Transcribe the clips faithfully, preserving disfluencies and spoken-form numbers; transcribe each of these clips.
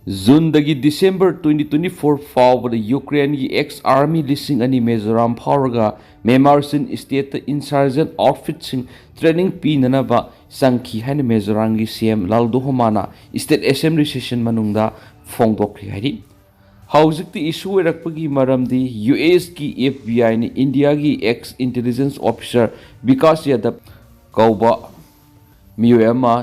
ꯖꯨꯟꯗꯒꯤ December twenty twenty-four ꯐꯥꯎꯕꯗ ꯌꯨꯀ꯭ꯔꯦꯟꯒꯤ X army ꯂꯤꯁꯤꯡ ꯑꯅꯤ ꯃꯤꯖꯣꯔꯥꯝ ꯐꯥꯎꯔꯒ ꯃ꯭ꯌꯥꯟꯃꯥꯔ ꯆꯤꯟ ꯁ꯭ꯇꯦꯠꯇ ꯏꯟꯁꯔꯖꯦꯟ ꯑꯥꯎꯠꯐꯤꯠꯁꯤꯡ ꯇ꯭ꯔꯦꯅꯤꯡ ꯄꯤꯅꯅꯕ ꯆꯪꯈꯤ ꯍꯥꯏꯅ ꯃꯤꯖꯣꯔꯥꯝꯒꯤ ꯁꯤ ꯑꯦꯝ ꯂꯥꯜꯗꯣꯍꯣꯃꯥꯅ ꯁ꯭ꯇꯦꯠ ꯑꯦꯁꯦꯝꯕ꯭ꯂꯤ ꯁꯦꯁꯟ ꯃꯅꯨꯡꯗ ꯐꯣꯡꯗꯣꯛꯈ꯭ꯔꯤ ꯍꯥꯏꯔꯤ꯫ ꯍꯧꯖꯤꯛꯇꯤ ꯏꯁꯨ ꯑꯣꯏꯔꯛꯄꯒꯤ ꯃꯔꯝꯗꯤ ꯌꯨ ꯑꯦꯁꯀꯤ ꯑꯦꯐ ꯕꯤ ꯑꯥꯏꯅ ꯏꯟꯗꯤꯌꯥꯒꯤ ꯑꯦꯛꯁ ꯏꯟꯇꯦꯂꯤꯖꯦꯟꯁ ꯑꯣꯐꯤꯁꯥꯔ ꯕꯤꯀꯥꯁ ꯌꯥꯗꯕ ꯀꯧꯕ ꯃꯤꯑꯣꯏ ꯑꯃ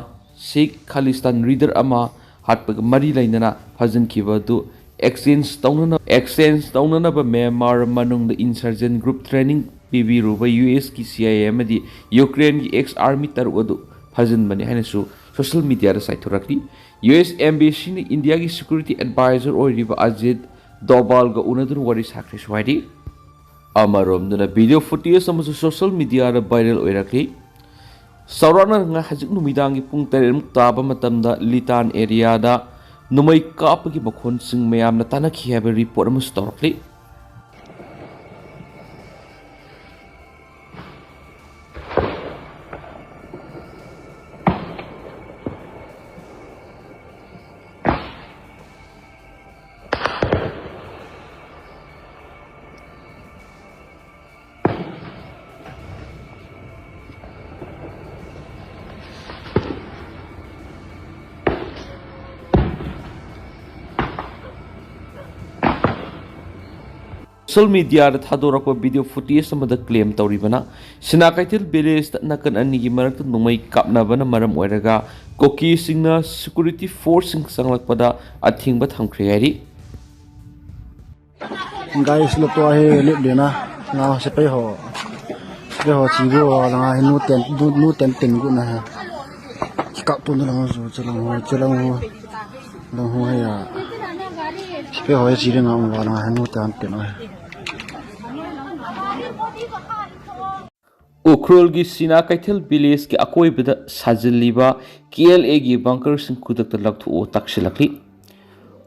ꯁꯤꯈ ꯈꯥꯂꯤꯁꯇꯥꯟ ꯂꯤꯗꯔ ꯑꯃ ꯍꯥꯠꯄꯒ ꯃꯔꯤ ꯂꯩꯅꯅ ꯐꯥꯖꯤꯟꯈꯤꯕ ꯑꯗꯨ ꯑꯦꯛꯁꯆꯦꯟꯖ ꯇꯧꯅꯅ-, ꯑꯦꯛꯁꯆꯦꯟꯖ ꯇꯧꯅꯅꯕ ꯃ꯭ꯌꯥꯟꯃꯥꯔ ꯃꯅꯨꯡꯗ ꯏꯟꯁꯔꯖꯦꯟ ꯒ꯭ꯔꯨꯞ ꯇ꯭ꯔꯦꯅꯤꯡ ꯄꯤꯕꯤꯔꯨꯕ ꯌꯨ ꯑꯦꯁꯀꯤ ꯁꯤ ꯑꯥꯏ ꯑꯦ ꯑꯃꯗꯤ ꯌꯨꯀ꯭ꯔꯦꯟꯒꯤ ꯑꯦꯛꯁ ꯑꯥꯔꯃꯤ ꯇꯔꯨꯛ ꯑꯗꯨ ꯐꯥꯖꯤꯟꯕꯅꯤ ꯍꯥꯏꯅꯁꯨ ꯁꯣꯁꯤꯌꯦꯜ ꯃꯤꯗꯤꯌꯥꯗ ꯆꯥꯏꯊꯣꯔꯛꯂꯤ꯫ ꯌꯨ ꯑꯦꯁ ꯑꯦꯝꯕꯦꯁꯤꯅ ꯏꯟꯗꯤꯌꯥꯒꯤ ꯁꯦꯀ꯭ꯌꯨꯔꯤꯇꯤ ꯑꯦꯗꯚꯥꯏꯖꯔ ꯑꯣꯏꯔꯤꯕ ꯑꯖꯤꯠ ꯗꯣꯚꯥꯜꯒ ꯎꯅꯗꯨꯅ ꯋꯥꯔꯤ ꯁꯥꯈ꯭ꯔꯦꯁꯨ ꯍꯥꯏꯔꯤ꯫ ꯑꯃꯔꯣꯝꯗꯅ ꯚꯤꯗꯤꯑꯣ ꯐꯨꯇꯦꯖ ꯑꯃꯁꯨ ꯁꯣꯁꯤꯌꯦꯜ ꯃꯤꯗꯤꯌꯥꯗ ꯚꯥꯏꯔꯦꯜ ꯑꯣꯏꯔꯛꯂꯤ꯫ ꯆꯥꯎꯔꯥꯛꯅ ꯉ-, ꯍꯧꯖꯤꯛ ꯅꯨꯃꯤꯗꯥꯡꯒꯤ ꯄꯨꯡ ꯇꯔꯦꯠꯃꯨꯛ ꯇꯥꯕ ꯃꯇꯝꯗ ꯂꯤꯇꯥꯟ ꯑꯦꯔꯤꯌꯥꯗ ꯅꯣꯡꯃꯩ ꯀꯥꯞꯄꯒꯤ ꯃꯈꯣꯟꯁꯤꯡ ꯃꯌꯥꯝꯅ ꯇꯥꯟꯅꯈꯤ ꯍꯥꯏꯕ ꯔꯤꯄꯣꯔꯠ ꯑꯃꯁꯨ ꯇꯧꯔꯛꯂꯤ꯫ ꯁꯣꯁꯤꯌꯦꯜ ꯃꯤꯗꯤꯌꯥꯗ ꯊꯥꯗꯣꯔꯛꯄ ꯚꯤꯗꯤꯑꯣ ꯐꯨꯇꯦꯖ ꯑꯃꯗ ꯀ꯭ꯂꯦꯝ ꯇꯧꯔꯤꯕꯅ, ꯁꯤꯅꯥ ꯀꯩꯊꯦꯜ ꯚꯤꯂꯦꯖꯇ ꯅꯥꯀꯟ ꯑꯅꯤꯒꯤ ꯃꯔꯛꯇ ꯅꯣꯡꯃꯩ ꯀꯥꯞꯅꯕꯅ ꯃꯔꯝ ꯑꯣꯏꯔꯒ ꯀꯨꯀꯤꯁꯤꯡꯅ ꯁꯦꯀ꯭ꯌꯨꯔꯤꯇꯤ ꯐꯣꯔꯁꯁꯤꯡ ꯆꯪꯂꯛꯄꯗ ꯑꯊꯤꯡꯕ ꯊꯝꯈ꯭ꯔꯦ ꯍꯥꯏꯔꯤ꯫ Guys, lo to ahi lip dena. Nga sepai ho. Sepai ho chibu la nga nu ten, nu, nu ten ten gu na ha. Kap tu na la ho, chalang ho, chalang ho. Lang ho hai ya. Sepai ho chi de nga la nga nu ten ten ho. ꯎꯈ꯭ꯔꯨꯜꯒꯤ ꯁꯤꯅꯥ ꯀꯩꯊꯦꯜ ꯚꯤꯂꯦꯖꯀꯤ ꯑꯀꯣꯏꯕꯗ ꯁꯥꯖꯤꯜꯂꯤꯕ ꯀꯦ L ꯑꯦꯒꯤ ꯕꯪꯀꯔꯁꯤꯡ ꯈꯨꯗꯛꯇ ꯂꯧꯊꯣꯛꯑꯣ ꯇꯥꯛꯁꯤꯜꯂꯛꯂꯤ꯫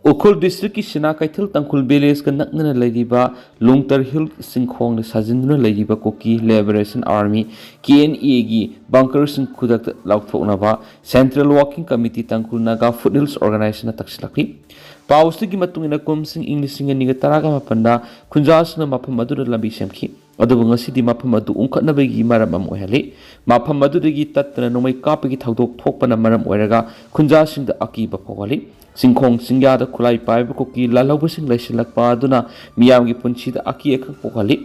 ꯎꯈ꯭ꯔꯨꯜ ꯗꯤꯁꯇ꯭ꯔꯤꯛꯀꯤ ꯁꯤꯅꯥ ꯀꯩꯊꯦꯜ ꯇꯥꯡꯈꯨꯜ ꯚꯤꯂꯦꯖꯀ ꯅꯛꯅꯅ ꯂꯩꯔꯤꯕ ꯂꯨꯡꯇꯔ hill ꯆꯤꯡꯈꯣꯡꯗ ꯁꯥꯖꯤꯟꯗꯨꯅ ꯂꯩꯔꯤꯕ ꯀꯨꯀꯤ ꯂꯤꯕꯔꯦꯁꯟ ꯑꯥꯔꯃꯤ, ꯀꯦ ꯑꯦꯟ ꯑꯦꯒꯤ ꯕꯪꯀꯔꯁꯤꯡ ꯈꯨꯗꯛꯇ ꯂꯧꯊꯣꯛꯅꯕ ꯁꯦꯟꯇ꯭ꯔꯦꯜ ꯋꯥꯔꯀꯤꯡ ꯀꯃꯤꯇꯤ ꯇꯥꯡꯈꯨꯜ ꯅꯥꯒꯥ ꯐꯨꯠ ꯍꯤꯜꯁ ꯑꯣꯔꯒꯅꯥꯏꯖꯦꯁꯟꯅ ꯇꯛꯁꯤꯜꯂꯛꯂꯤ꯫ ꯄꯥꯎꯁꯤꯒꯤ ꯃꯇꯨꯡ ꯏꯟꯅ ꯀꯨꯝꯁꯤꯡ ꯏꯪ ꯂꯤꯁꯤꯡ ꯑꯅꯤꯒ ꯇꯔꯥꯒ ꯃꯥꯄꯟꯗ ꯈꯨꯟꯖꯥꯁꯤꯡꯅ ꯃꯐꯝ ꯑꯗꯨꯗ ꯂꯝꯕꯤ ꯁꯦꯝꯈꯤ꯫ ꯑꯗꯨꯕꯨ ꯉꯁꯤꯗꯤ ꯃꯐꯝ ꯑꯗꯨ ꯎꯪꯈꯠꯅꯕꯒꯤ ꯃꯔꯝ ꯑꯃ ꯑꯣꯏꯍꯜꯂꯤ꯫ ꯃꯐꯝ ꯑꯗꯨꯗꯒꯤ ꯇꯠꯇꯅ ꯅꯣꯡꯃꯩ ꯀꯥꯞꯄꯒꯤ ꯊꯧꯗꯣꯛ ꯊꯣꯛꯄꯅ ꯃꯔꯝ ꯑꯣꯏꯔꯒ ꯈꯨꯟꯖꯥꯁꯤꯡꯗ ꯑꯀꯤꯕ ꯐꯥꯎꯍꯜꯂꯤ꯫ ꯆꯤꯡꯈꯣꯡ ꯆꯤꯡꯌꯥꯗ ꯈꯨꯠꯂꯥꯏ ꯄꯥꯏꯕ ꯀꯨꯀꯤ ꯂꯥꯜꯍꯧꯕꯁꯤꯡ ꯂꯩꯁꯤꯜꯂꯛꯄ ꯑꯗꯨꯅ ꯃꯤꯌꯥꯝꯒꯤ ꯄꯨꯟꯁꯤꯗ ꯑꯀꯤ ꯑꯈꯪ ꯄꯣꯛꯍꯜꯂꯤ꯫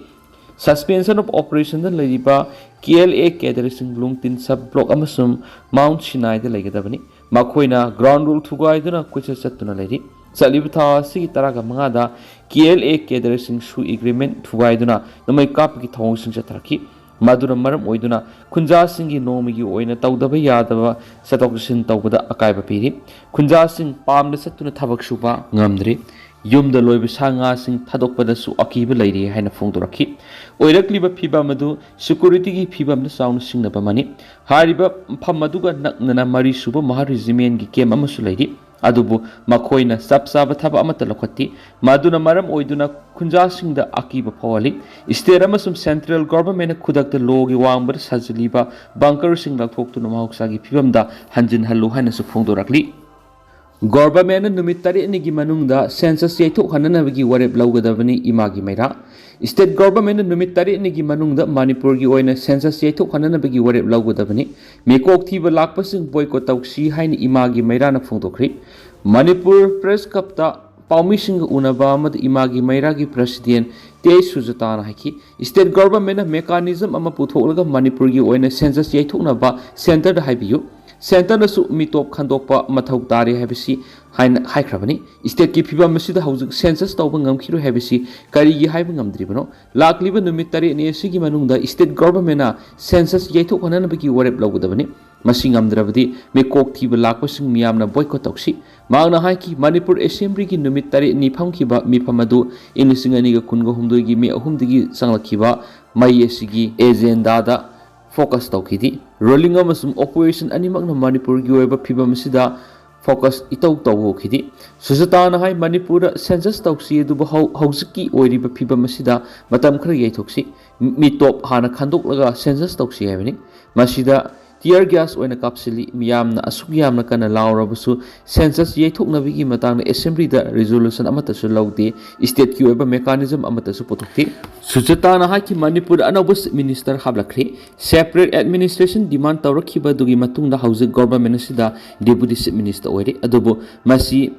Suspension of Operationꯗ ꯂꯩꯔꯤꯕ ꯀꯦ ꯑꯦꯜ ꯑꯦ ꯀꯦꯗꯔꯁꯤꯡ ꯂꯨꯡꯇꯤꯟ ꯁꯕ ꯕ꯭ꯂꯣꯛ ꯑꯃꯁꯨꯡ ꯃꯥꯎꯟꯠ ꯁꯤꯅꯥꯏꯗ ꯂꯩꯒꯗꯕꯅꯤ꯫ ꯃꯈꯣꯏꯅ ꯒ꯭ꯔꯥꯎꯟ ꯔꯨꯜ ꯊꯨꯒꯥꯏꯗꯨꯅ ꯀꯣꯏꯆꯠ ꯆꯠꯇꯨꯅ ꯂꯩꯔꯤ꯫ ꯆꯠꯂꯤꯕ ꯊꯥ ꯑꯁꯤꯒꯤ ꯇꯔꯥꯒ ꯃꯉꯥꯗ ꯀꯦ ꯑꯦꯜ ꯑꯦ ꯀꯦꯗꯔꯁꯤꯡ ꯁꯨ ꯑꯦꯒ꯭ꯔꯤꯃꯦꯟꯠ ꯊꯨꯒꯥꯏꯗꯨꯅ ꯅꯣꯡꯃꯩ ꯀꯥꯞꯄꯒꯤ ꯊꯧꯑꯣꯡꯁꯤꯡ ꯆꯠꯊꯔꯛꯈꯤ꯫ ꯃꯗꯨꯅ ꯃꯔꯝ ꯑꯣꯏꯗꯨꯅ ꯈꯨꯟꯖꯥꯁꯤꯡꯒꯤ ꯅꯣꯡꯃꯒꯤ ꯑꯣꯏꯅ ꯇꯧꯗꯕ ꯌꯥꯗꯕ ꯆꯠꯊꯣꯛ ꯆꯠꯁꯤꯟ ꯇꯧꯕꯗ ꯑꯀꯥꯏꯕ ꯄꯤꯔꯤ꯫ ꯈꯨꯟꯖꯥꯁꯤꯡ ꯄꯥꯝꯅ ꯆꯠꯇꯨꯅ ꯊꯕꯛ ꯁꯨꯕ ꯉꯝꯗ꯭ꯔꯤ꯫ ꯌꯨꯝꯗ ꯂꯣꯏꯕ ꯁꯥ ꯉꯥꯁꯤꯡ ꯊꯥꯗꯣꯛꯄꯗꯁꯨ ꯑꯀꯤꯕ ꯂꯩꯔꯤ ꯍꯥꯏꯅ ꯐꯣꯡꯗꯣꯔꯛꯈꯤ꯫ ꯑꯣꯏꯔꯛꯂꯤꯕ ꯐꯤꯚꯝ ꯑꯗꯨ ꯁꯦꯀ꯭ꯌꯨꯔꯤꯇꯤꯒꯤ ꯐꯤꯚꯝꯗ ꯆꯥꯎꯅ ꯁꯤꯡꯅꯕ ꯑꯃꯅꯤ꯫ ꯍꯥꯏꯔꯤꯕ ꯃꯐꯝ ꯑꯗꯨꯒ ꯅꯛꯅꯅ ꯃꯔꯤ ꯁꯨꯕ ꯃꯍꯥ ꯔꯦꯖꯤꯃꯦꯟꯒꯤ ꯀꯦꯝꯞ ꯑꯃꯁꯨ ꯂꯩꯔꯤ꯫ ꯑꯗꯨꯕꯨ ꯃꯈꯣꯏꯅ ꯆꯞ ꯆꯥꯕ ꯊꯕꯛ ꯑꯃꯠꯇ ꯂꯧꯈꯠꯇꯦ꯫ ꯃꯗꯨꯅ ꯃꯔꯝ ꯑꯣꯏꯗꯨꯅ ꯈꯨꯟꯖꯥꯁꯤꯡꯗ ꯑꯀꯤꯕ ꯐꯥꯎꯍꯜꯂꯤ꯫ ꯁ꯭ꯇꯦꯠ ꯑꯃꯁꯨꯡ ꯁꯦꯟꯇ꯭ꯔꯦꯜ ꯒꯣꯚꯔꯟꯃꯦꯟꯠꯅ ꯈꯨꯗꯛꯇ ꯂꯣꯒꯤ ꯋꯥꯡꯃꯗ ꯁꯥꯖꯤꯜꯂꯤꯕ ꯕꯪꯀꯔꯁꯤꯡ ꯂꯧꯊꯣꯛꯇꯨꯅ ꯃꯍꯧꯁꯥꯒꯤ ꯐꯤꯚꯝꯗ ꯍꯟꯖꯤꯟꯍꯜꯂꯨ ꯍꯥꯏꯅꯁꯨ ꯐꯣꯡꯗꯣꯔꯛꯂꯤ꯫ ꯒꯣꯚꯔꯟꯃꯦꯟꯠꯅ ꯅꯨꯃꯤꯠ ꯇꯔꯦꯠꯅꯤꯒꯤ ꯃꯅꯨꯡꯗ ꯁꯦꯟꯁꯁ ꯌꯩꯊꯣꯛꯍꯟꯅꯅꯕꯒꯤ ꯋꯥꯔꯦꯞ ꯂꯧꯒꯗꯕꯅꯤ, ꯏꯃꯥꯒꯤ ꯃꯩꯔꯥ꯫ ꯁ꯭ꯇꯦꯠ ꯒꯣꯚꯔꯟꯃꯦꯟꯠꯅ ꯅꯨꯃꯤꯠ ꯇꯔꯦꯠꯅꯤꯒꯤ ꯃꯅꯨꯡꯗ ꯃꯅꯤꯄꯨꯔꯒꯤ ꯑꯣꯏꯅ ꯁꯦꯟꯁꯁ ꯌꯩꯊꯣꯛꯍꯟꯅꯅꯕꯒꯤ ꯋꯥꯔꯦꯞ ꯂꯧꯒꯗꯕꯅꯤ꯫ ꯃꯤꯀꯣꯛ ꯊꯤꯕ ꯂꯥꯛꯄꯁꯤꯡ ꯕꯣꯏꯀꯣꯠ ꯇꯧꯁꯤ ꯍꯥꯏꯅ ꯏꯃꯥꯒꯤ ꯃꯩꯔꯥꯅ ꯐꯣꯡꯗꯣꯛꯈ꯭ꯔꯤ꯫ ꯃꯅꯤꯄꯨꯔ ꯄ꯭ꯔꯦꯁ ꯀ꯭ꯂꯕꯇ ꯄꯥꯎꯃꯤꯁꯤꯡꯒ ꯎꯅꯕ ꯑꯃꯗ ꯏꯃꯥꯒꯤ ꯃꯩꯔꯥꯒꯤ ꯄ꯭ꯔꯁꯤꯗꯦꯟꯠ ꯇꯦ ꯁꯨꯖꯇꯥꯅ ꯍꯥꯏꯈꯤ, ꯁ꯭ꯇꯦꯠ ꯒꯣꯚꯔꯟꯃꯦꯟꯠꯅ ꯃꯦꯀꯥꯅꯤꯖꯝ ꯑꯃ ꯄꯨꯊꯣꯛꯂꯒ ꯃꯅꯤꯄꯨꯔꯒꯤ ꯑꯣꯏꯅ ꯁꯦꯟꯁꯁ ꯌꯩꯊꯣꯛꯅꯕ ꯁꯦꯟꯇꯔꯗ ꯍꯥꯏꯕꯤꯌꯨ꯫ ꯁꯦꯟꯇꯔꯅꯁꯨ ꯃꯤꯇꯣꯞ ꯈꯟꯗꯣꯛꯄ ꯃꯊꯧ ꯇꯥꯔꯦ ꯍꯥꯏꯕꯁꯤ ꯍꯥꯏꯅ ꯍꯥꯏꯈ꯭ꯔꯕꯅꯤ꯫ ꯁ꯭ꯇꯦꯠꯀꯤ ꯐꯤꯚꯝ ꯑꯁꯤꯗ ꯍꯧꯖꯤꯛ ꯁꯦꯟꯁꯁ ꯇꯧꯕ ꯉꯝꯈꯤꯔꯣꯏ ꯍꯥꯏꯕꯁꯤ ꯀꯔꯤꯒꯤ ꯍꯥꯏꯕ ꯉꯝꯗ꯭ꯔꯤꯕꯅꯣ? ꯂꯥꯛꯂꯤꯕ ꯅꯨꯃꯤꯠ ꯇꯔꯦꯠꯅꯤ ꯑꯁꯤꯒꯤ ꯃꯅꯨꯡꯗ ꯁ꯭ꯇꯦꯠ ꯒꯣꯚꯔꯟꯃꯦꯟꯠꯅ ꯁꯦꯟꯁꯁ ꯌꯩꯊꯣꯛꯍꯟꯅꯅꯕꯒꯤ ꯋꯥꯔꯦꯞ ꯂꯧꯒꯗꯕꯅꯤ꯫ ꯃꯁꯤ ꯉꯝꯗ꯭ꯔꯕꯗꯤ ꯃꯤꯀꯣꯛ ꯊꯤꯕ ꯂꯥꯛꯄꯁꯤꯡ ꯃꯤꯌꯥꯝꯅ ꯕꯣꯏꯀꯣꯠ ꯇꯧꯁꯤ꯫ ꯃꯍꯥꯛꯅ ꯍꯥꯏꯈꯤ, ꯃꯅꯤꯄꯨꯔ ꯑꯦꯁꯦꯝꯕ꯭ꯂꯤꯒꯤ ꯅꯨꯃꯤꯠ ꯇꯔꯦꯠꯅꯤ ꯐꯝꯈꯤꯕ ꯃꯤꯐꯝ ꯑꯗꯨ ꯏꯪ ꯂꯤꯁꯤꯡ ꯑꯅꯤꯒ ꯀꯨꯟꯒ ꯍꯨꯝꯗꯣꯏꯒꯤ ꯃꯦ ꯑꯍꯨꯝꯗꯒꯤ ꯆꯪꯂꯛꯈꯤꯕ ꯃꯩ ꯑꯁꯤꯒꯤ ꯑꯦꯖꯦꯟꯗꯥꯗ ꯐꯣꯀꯁ ꯇꯧꯈꯤꯗꯦ꯫ ꯔꯨꯂꯤꯡ ꯑꯃꯁꯨꯡ ꯑꯣꯄꯣꯖꯤꯁꯟ ꯑꯅꯤꯃꯛꯅ ꯃꯅꯤꯄꯨꯔꯒꯤ ꯑꯣꯏꯕ ꯐꯤꯚꯝ ꯑꯁꯤꯗ ꯐꯣꯀꯁ ꯏꯇꯧ ꯇꯧꯈꯤꯗꯦ꯫ ꯁꯨꯖꯇꯥꯅ ꯍꯥꯏ, ꯃꯅꯤꯄꯨꯔꯗ ꯁꯦꯟꯁꯁ ꯇꯧꯁꯤ, ꯑꯗꯨꯕꯨ ꯍꯧ-, ꯍꯧꯖꯤꯛꯀꯤ ꯑꯣꯏꯔꯤꯕ ꯐꯤꯕꯝ ꯑꯁꯤꯗ ꯃꯇꯝ ꯈꯔ ꯌꯩꯊꯣꯛꯁꯤ, ꯃꯤ ꯇꯣꯞ ꯍꯥꯟꯅ ꯈꯟꯗꯣꯛꯂꯒ ꯁꯦꯟꯁꯁ ꯇꯧꯁꯤ ꯍꯥꯏꯕꯅꯤ꯫ ꯃꯁꯤꯗ ꯇꯤꯌꯔ ꯒ꯭ꯌꯥꯁ ꯑꯣꯏꯅ ꯀꯥꯞꯁꯤꯜꯂꯤ꯫ ꯃꯤꯌꯥꯝꯅ ꯑꯁꯨꯛ ꯌꯥꯝꯅ ꯀꯟꯅ ꯂꯥꯎꯔꯕꯁꯨ ꯁꯦꯟꯁꯁ ꯌꯩꯊꯣꯛꯅꯕꯒꯤ ꯃꯇꯥꯡꯗ ꯑꯦꯁꯦꯝꯕ꯭ꯂꯤꯗ ꯔꯤꯖꯣꯂꯨꯁꯟ ꯑꯃꯠꯇꯁꯨ ꯂꯧꯗꯦ꯫ ꯏꯁꯇꯦꯠꯀꯤ ꯑꯣꯏꯕ ꯃꯦꯀꯥꯅꯤꯖꯝ ꯑꯃꯠꯇꯁꯨ ꯄꯨꯊꯣꯛꯇꯦ꯫ ꯁꯨꯖꯇꯥꯅ ꯍꯥꯏꯈꯤ, ꯃꯅꯤꯄꯨꯔꯗ ꯑꯅꯧꯕ ꯆꯤꯐ ꯃꯤꯅꯤꯁꯇꯔ ꯍꯥꯞꯂꯛꯈ꯭ꯔꯦ꯫ ꯁꯦꯄꯔꯦꯠ ꯑꯦꯗꯃꯤꯅꯤꯁꯇ꯭ꯔꯦꯁꯟ ꯗꯤꯃꯥꯟ ꯇꯧꯔꯛꯈꯤꯕ ꯑꯗꯨꯒꯤ ꯃꯇꯨꯡꯗ ꯍꯧꯖꯤꯛ ꯒꯣꯚꯔꯟꯃꯦꯟꯠ ꯑꯁꯤꯗ ꯗꯦꯄꯨꯇꯤ ꯆꯤꯐ ꯃꯤꯅꯤꯁꯇꯔ ꯑꯣꯏꯔꯦ꯫ ꯑꯗꯨꯕꯨ ꯃꯁꯤ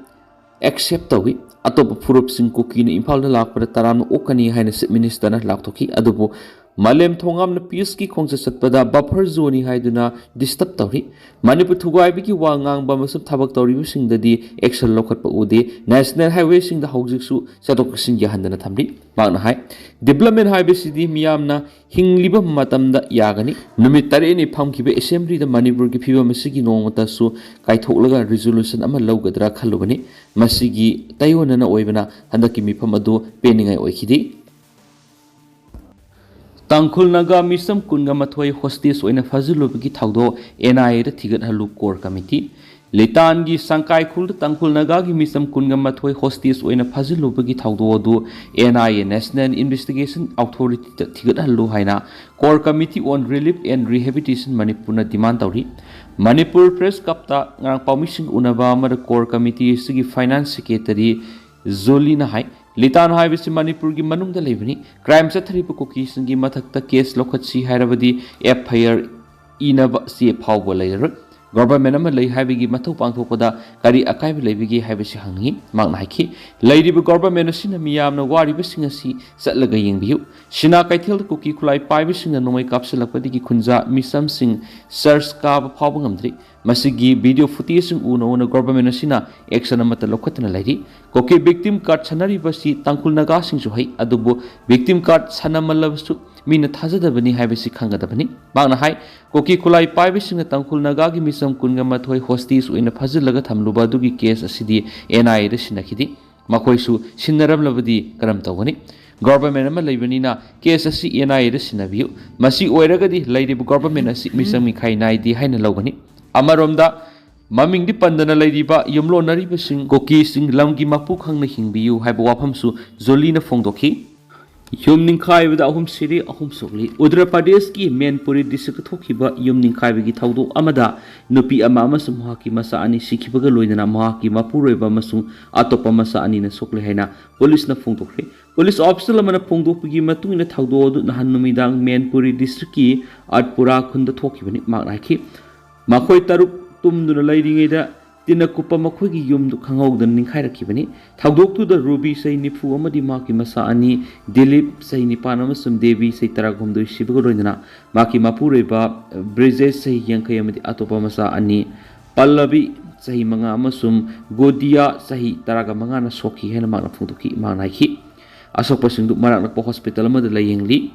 ꯑꯦꯛꯁꯦꯞ ꯇꯧꯏ꯫ ꯑꯇꯣꯞꯄ ꯐꯨꯔꯨꯞꯁꯤꯡ ꯀꯨꯀꯤꯅ ꯏꯝꯐꯥꯜꯗ ꯂꯥꯛꯄꯗ ꯇꯔꯥꯝꯅ ꯑꯣꯛꯀꯅꯤ ꯍꯥꯏꯅ ꯆꯤꯐ ꯃꯤꯅꯤꯁꯇꯔꯅ ꯂꯥꯎꯊꯣꯛꯈꯤ꯫ ꯑꯗꯨꯕꯨ ꯃꯥꯂꯦꯝ ꯊꯣꯉꯥꯝꯅ ꯄꯤꯁꯀꯤ ꯈꯣꯡꯆꯠ ꯆꯠꯄꯗ ꯕꯐꯔ ꯖꯣꯟꯅꯤ ꯍꯥꯏꯗꯨꯅ ꯗꯤꯁꯇꯔꯕ ꯇꯧꯔꯤ꯫ ꯃꯅꯤꯄꯨꯔ ꯊꯨꯒꯥꯏꯕꯒꯤ ꯋꯥ ꯉꯥꯡꯕ ꯑꯃꯁꯨꯡ ꯊꯕꯛ ꯇꯧꯔꯤꯕꯁꯤꯡꯗꯗꯤ ꯑꯦꯛꯁꯟ ꯂꯧꯈꯠꯄ ꯎꯗꯦ꯫ ꯅꯦꯁꯅꯦꯜ ꯍꯥꯏꯋꯦꯁꯤꯡꯗ ꯍꯧꯖꯤꯛꯁꯨ ꯆꯠꯊꯣꯛ ꯆꯠꯁꯤꯟꯒꯤ ꯍꯟꯊꯅ ꯊꯝꯂꯤ꯫ ꯃꯍꯥꯛꯅ ꯍꯥꯏ, ꯗꯤꯕꯂꯞꯃꯦꯟ ꯍꯥꯏꯕꯁꯤꯗꯤ ꯃꯤꯌꯥꯝꯅ ꯍꯤꯡꯂꯤꯕ ꯃꯇꯝꯗ ꯌꯥꯒꯅꯤ꯫ ꯅꯨꯃꯤꯠ ꯇꯔꯦꯠꯅꯤ ꯐꯝꯈꯤꯕ ꯑꯦꯁꯦꯝꯕ꯭ꯂꯤꯗ ꯃꯅꯤꯄꯨꯔꯒꯤ ꯐꯤꯕꯝ ꯑꯁꯤꯒꯤ ꯅꯣꯡꯃꯇꯁꯨ ꯀꯥꯏꯊꯣꯛꯂꯒ ꯔꯤꯖꯣꯂꯨꯁꯟ ꯑꯃ ꯂꯧꯒꯗ꯭ꯔꯥ ꯈꯜꯂꯨꯕꯅꯤ꯫ ꯃꯁꯤꯒꯤ ꯇꯥꯏꯑꯣꯟꯅꯅ ꯑꯣꯏꯕꯅ ꯍꯟꯗꯛꯀꯤ ꯃꯤꯐꯝ ꯑꯗꯨ ꯄꯦꯟꯅꯤꯡꯉꯥꯏ ꯑꯣꯏꯈꯤꯗꯦ꯫ ꯇꯥꯡꯈꯨꯜ ꯅꯥꯒꯥ ꯃꯤꯆꯝ ꯀꯨꯟꯒ ꯃꯥꯊꯣꯏ ꯍꯣꯁꯇꯦꯖ ꯑꯣꯏꯅ ꯐꯥꯖꯤꯜꯂꯨꯕꯒꯤ ꯊꯧꯗꯣꯛ ꯑꯦꯟ ꯑꯥꯏ ꯑꯦꯗ ꯊꯤꯒꯠꯍꯜꯂꯨ ꯀꯣꯔ ꯀꯃꯤꯇꯤ꯫ ꯂꯤꯇꯥꯟꯒꯤ ꯁꯪꯀꯥꯏꯈꯨꯜꯗ ꯇꯥꯡꯈꯨꯜ ꯅꯥꯒꯥꯒꯤ ꯃꯤꯆꯝ ꯀꯨꯟꯒ ꯃꯥꯊꯣꯏ ꯍꯣꯁꯇꯦꯖ ꯑꯣꯏꯅ ꯐꯥꯖꯤꯜꯂꯨꯕꯒꯤ ꯊꯧꯗꯣꯛ ꯑꯗꯨ N I A, national investigation ꯑꯣꯊꯣꯔꯤꯇꯤꯗ ꯊꯤꯒꯠꯍꯜꯂꯨ ꯍꯥꯏꯅ core committee on relief and rehabilitation ꯃꯅꯤꯄꯨꯔꯅ ꯗꯤꯃꯥꯟ ꯇꯧꯔꯤ꯫ ꯃꯅꯤꯄꯨꯔ ꯄ꯭ꯔꯦꯁ ꯀ꯭ꯂꯕꯇ ꯉꯔꯥꯡ ꯄꯥꯎꯃꯤꯁꯤꯡꯒ ꯎꯅꯕ ꯑꯃꯗ ꯀꯣꯔ ꯀꯃꯤꯇꯤ ꯑꯁꯤꯒꯤ ꯐꯥꯏꯅꯥꯟꯁ ꯁꯦꯀ꯭ꯔꯦꯇꯔꯤ ꯖꯣꯂꯤꯅ ꯍꯥꯏ, ꯂꯤꯇꯥꯟ ꯍꯥꯏꯕꯁꯤ ꯃꯅꯤꯄꯨꯔꯒꯤ ꯃꯅꯨꯡꯗ ꯂꯩꯕꯅꯤ꯫ ꯀ꯭ꯔꯥꯏꯝ ꯆꯠꯊꯔꯤꯕ ꯀꯨꯀꯤꯁꯤꯡꯒꯤ ꯃꯊꯛꯇ ꯀꯦꯁ ꯂꯧꯈꯠꯁꯤ ꯍꯥꯏꯔꯕꯗꯤ ꯑꯦꯐ ꯑꯥꯏ ꯑꯥꯔ ꯏꯅꯕ ꯆꯦ ꯐꯥꯎꯕ ꯂꯩꯔꯔꯣꯏ꯫ ꯒꯣꯚꯔꯟꯃꯦꯟꯠ ꯑꯃ ꯂꯩ ꯍꯥꯏꯕꯒꯤ ꯃꯊꯧ ꯄꯥꯡꯊꯣꯛꯄꯗ ꯀꯔꯤ ꯑꯀꯥꯏꯕ ꯂꯩꯕꯒꯦ ꯍꯥꯏꯕꯁꯤ ꯍꯪꯅꯤꯡꯏ꯫ ꯃꯍꯥꯛꯅ ꯍꯥꯏꯈꯤ, ꯂꯩꯔꯤꯕ ꯒꯣꯚꯔꯟꯃꯦꯟꯠ ꯑꯁꯤꯅ ꯃꯤꯌꯥꯝꯅ ꯋꯥꯔꯤꯕꯁꯤꯡ ꯑꯁꯤ ꯆꯠꯂꯒ ꯌꯦꯡꯕꯤꯌꯨ꯫ ꯁꯤꯅꯥ ꯀꯩꯊꯦꯜꯗ ꯀꯨꯀꯤ ꯈꯨꯠꯂꯥꯏ ꯄꯥꯏꯕꯁꯤꯡꯅ ꯅꯣꯡꯃꯩ ꯀꯥꯞꯁꯤꯜꯂꯛꯄꯗꯒꯤ ꯈꯨꯟꯖꯥ ꯃꯤꯆꯝꯁꯤꯡ ꯆꯔꯆ ꯀꯥꯕ ꯐꯥꯎꯕ ꯉꯝꯗ꯭ꯔꯤ꯫ ꯃꯁꯤꯒꯤ ꯚꯤꯗꯤꯑꯣ ꯐꯨꯇꯦꯖꯁꯤꯡ ꯎꯅ ꯎꯅ ꯒꯣꯚꯔꯟꯃꯦꯟꯠ ꯑꯁꯤꯅ ꯑꯦꯛꯁꯟ ꯑꯃꯠꯇ ꯂꯧꯈꯠꯇꯅ ꯂꯩꯔꯤ꯫ ꯀꯨꯀꯤ ꯚꯤꯛꯇꯤꯝ ꯀꯥꯔꯗ ꯁꯥꯟꯅꯔꯤꯕꯁꯤ ꯇꯥꯡꯈꯨꯜ ꯅꯥꯒꯥꯁꯤꯡꯁꯨ ꯍꯩ, ꯑꯗꯨꯕꯨ ꯚꯤꯛꯇꯤꯝ ꯀꯥꯔꯗ ꯁꯥꯟꯅꯃꯜꯂꯕꯁꯨ ꯃꯤꯅ ꯊꯥꯖꯗꯕꯅꯤ ꯍꯥꯏꯕꯁꯤ ꯈꯪꯒꯗꯕꯅꯤ꯫ ꯃꯍꯥꯛꯅ ꯍꯥꯏ, ꯀꯨꯀꯤ ꯈꯨꯠꯂꯥꯏ ꯄꯥꯏꯕꯁꯤꯡꯅ ꯇꯥꯡꯈꯨꯜ ꯅꯥꯒꯥꯒꯤ ꯃꯤꯆꯝ ꯀꯨꯟꯒ ꯃꯥꯊꯣꯏ ꯍꯣꯁꯇꯦꯖ ꯑꯣꯏꯅ ꯐꯥꯖꯤꯜꯂꯒ ꯊꯝꯂꯨꯕ ꯑꯗꯨꯒꯤ ꯀꯦꯁ ꯑꯁꯤꯗꯤ ꯑꯦꯟ ꯑꯥꯏ ꯑꯦꯗ ꯁꯤꯟꯅꯈꯤꯗꯦ꯫ ꯃꯈꯣꯏꯁꯨ ꯁꯤꯟꯅꯔꯝꯂꯕꯗꯤ ꯀꯔꯝ ꯇꯧꯒꯅꯤ? ꯒꯣꯚꯔꯟꯃꯦꯟꯠ ꯑꯃ ꯂꯩꯕꯅꯤꯅ ꯀꯦꯁ ꯑꯁꯤ ꯑꯦꯟ ꯑꯥꯏ ꯑꯦꯗ ꯁꯤꯟꯅꯕꯤꯌꯨ꯫ ꯃꯁꯤ ꯑꯣꯏꯔꯒꯗꯤ ꯂꯩꯔꯤꯕ ꯒꯣꯚꯔꯟꯃꯦꯟꯠ ꯑꯁꯤ ꯃꯤꯆꯪ ꯃꯤꯈꯥꯏ ꯅꯥꯏꯗꯦ ꯍꯥꯏꯅ ꯂꯧꯒꯅꯤ꯫ ꯑꯃꯔꯣꯝꯗ ꯃꯃꯤꯡꯗꯤ ꯄꯟꯗꯅ ꯂꯩꯔꯤꯕ ꯌꯨꯝꯂꯣꯟꯅꯔꯤꯕꯁꯤꯡ ꯀꯨꯀꯤꯁꯤꯡ ꯂꯝꯒꯤ ꯃꯄꯨ ꯈꯪꯅ ꯍꯤꯡꯕꯤꯌꯨ ꯍꯥꯏꯕ ꯋꯥꯐꯝꯁꯨ ꯖꯣꯂꯤꯅ ꯐꯣꯡꯗꯣꯛꯈꯤ꯫ ꯌꯨꯝ ꯅꯤꯡꯈꯥꯏꯕꯗ ꯑꯍꯨꯝ ꯁꯤꯔꯦ, ꯑꯍꯨꯝ ꯁꯣꯛꯂꯤ꯫ ꯎꯠꯇꯔ ꯄ꯭ꯔꯗꯦꯁꯀꯤ ꯃꯦꯟꯄꯨꯔꯤ ꯗꯤꯁꯇ꯭ꯔꯤꯛꯇ ꯊꯣꯛꯈꯤꯕ ꯌꯨꯝ ꯅꯤꯡꯈꯥꯏꯕꯒꯤ ꯊꯧꯗꯣꯛ ꯑꯃꯗ ꯅꯨꯄꯤ ꯑꯃ ꯑꯃꯁꯨꯡ ꯃꯍꯥꯛꯀꯤ ꯃꯆꯥ ꯑꯅꯤ ꯁꯤꯈꯤꯕꯒ ꯂꯣꯏꯅꯅ ꯃꯍꯥꯛꯀꯤ ꯃꯄꯨꯔꯣꯏꯕ ꯑꯃꯁꯨꯡ ꯑꯇꯣꯞꯄ ꯃꯆꯥ ꯑꯅꯤꯅ ꯁꯣꯛꯂꯦ ꯍꯥꯏꯅ ꯄꯨꯂꯤꯁꯅ ꯐꯣꯡꯗꯣꯛꯈ꯭ꯔꯦ꯫ ꯄꯨꯂꯤꯁ ꯑꯣꯐꯤꯁꯤꯌꯦꯜ ꯑꯃꯅ ꯐꯣꯡꯗꯣꯛꯄꯒꯤ ꯃꯇꯨꯡ ꯏꯟꯅ ꯊꯧꯗꯣꯛ ꯑꯗꯨ ꯅꯍꯥꯟ ꯅꯨꯃꯤꯗꯥꯡ ꯃꯦꯟꯄꯨꯔꯤ ꯗꯤꯁꯇ꯭ꯔꯤꯛꯀꯤ ꯑꯠꯄꯨꯔꯥ ꯈꯨꯟꯗ ꯊꯣꯛꯈꯤꯕꯅꯤ꯫ ꯃꯍꯥꯛꯅ ꯍꯥꯏꯈꯤ, ꯃꯈꯣꯏ ꯇꯔꯨꯛ ꯇꯨꯝꯗꯨꯅ ꯂꯩꯔꯤꯉꯩꯗ ꯇꯤꯟꯅ ꯀꯨꯞꯄ ꯃꯈꯣꯏꯒꯤ ꯌꯨꯝꯗꯨ ꯈꯪꯍꯧꯗꯅ ꯅꯤꯡꯈꯥꯏꯔꯛꯈꯤꯕꯅꯤ꯫ ꯊꯧꯗꯣꯛꯇꯨꯗ ꯔꯨꯕꯤ, ꯆꯍꯤ ꯅꯤꯐꯨ, ꯑꯃꯗꯤ ꯃꯍꯥꯛꯀꯤ ꯃꯆꯥ ꯑꯅꯤ, ꯗꯤꯂꯤꯞ, ꯆꯍꯤ ꯅꯤꯄꯥꯟ, ꯑꯃꯁꯨꯡ ꯗꯦꯕꯤ, ꯆꯍꯤ ꯇꯔꯥꯍꯨꯝꯗꯣꯏ, ꯁꯤꯕꯒ ꯂꯣꯏꯅꯅ ꯃꯍꯥꯛꯀꯤ ꯃꯄꯨꯔꯣꯏꯕ ꯕ꯭ꯔꯤꯖꯦꯁ, ꯆꯍꯤ ꯌꯥꯡꯈꯩ, ꯑꯃꯗꯤ ꯑꯇꯣꯞꯄ ꯃꯆꯥ ꯑꯅꯤ, ꯄꯜꯂꯕꯤ, ꯆꯍꯤ ꯃꯉꯥ, ꯑꯃꯁꯨꯡ ꯒꯣꯗꯤꯌꯥ, ꯆꯍꯤ ꯇꯔꯥꯒ ꯃꯉꯥꯅ ꯁꯣꯛꯈꯤ ꯍꯥꯏꯅ ꯃꯍꯥꯛꯅ ꯐꯣꯡꯗꯣꯛꯈꯤ꯫ ꯃꯍꯥꯛꯅ ꯍꯥꯏꯈꯤ, ꯑꯁꯣꯛꯄꯁꯤꯡꯗꯨ ꯃꯅꯥꯛ ꯅꯛꯄ ꯍꯣꯁꯄꯤꯇꯥꯜ ꯑꯃꯗ ꯂꯥꯌꯦꯡꯂꯤ꯫